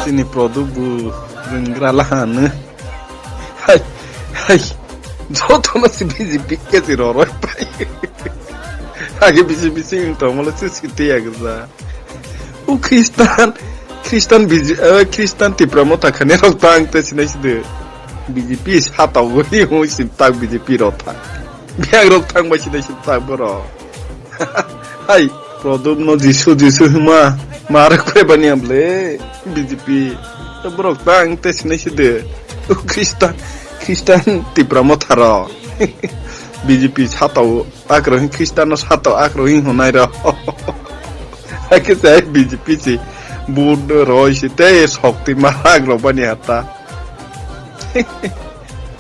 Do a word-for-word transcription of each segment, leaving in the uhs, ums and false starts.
Chini product bu rwnggra lahano. Hai, hai. Jotono si B J P ke si roroi pai. Age B J P si wng tongmolo si site ya gza. O Christian, Christian B J, eh, Christian Tipra Motha khani rok tang te sinai side. B J P sa tau gori ho sin tak B J P rok tha. Biang rok thang bai sinai sin tak boro. Hai, product no Jisu, Jisu hima. Marak kwe bani amble. B J P. Borok tang te sinai side. O Christian, Christian Tipra Motha rok. B J P sa tau. Akroi Christian no sa tau akroi honai rok. Hakhe se B J P si. Vote roi si te sokti marak rok bani hata.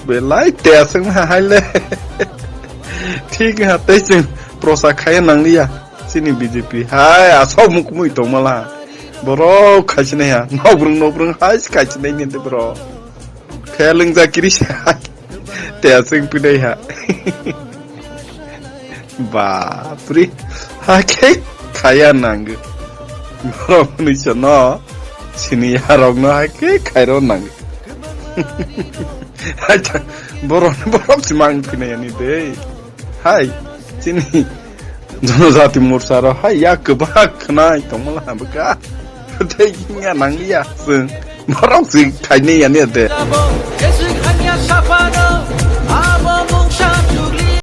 Belai te aswk ma hai le. Thik ha tei chwng prosa khaya nangliya. Chini B J P hai asok mukmui tongmala. Borok khaisinai ha. Nobrung nobrung hai khaisinai ni borok. Pheling ja kiri sa. Te aswk pinai ha. Bapri. Hakhe khaya nango. Borok ni sono. Sini yarok no hakhe khairo nango. Hai ta, borok, borok si mang khinai ani de. Hai, chini Janajati Morcha ro, hai, ya kwbak khnai tongmala bwkha. Tei ya nangliya, chwng borok si khainai ani de. Jeswk hamya saphano, abo mungsa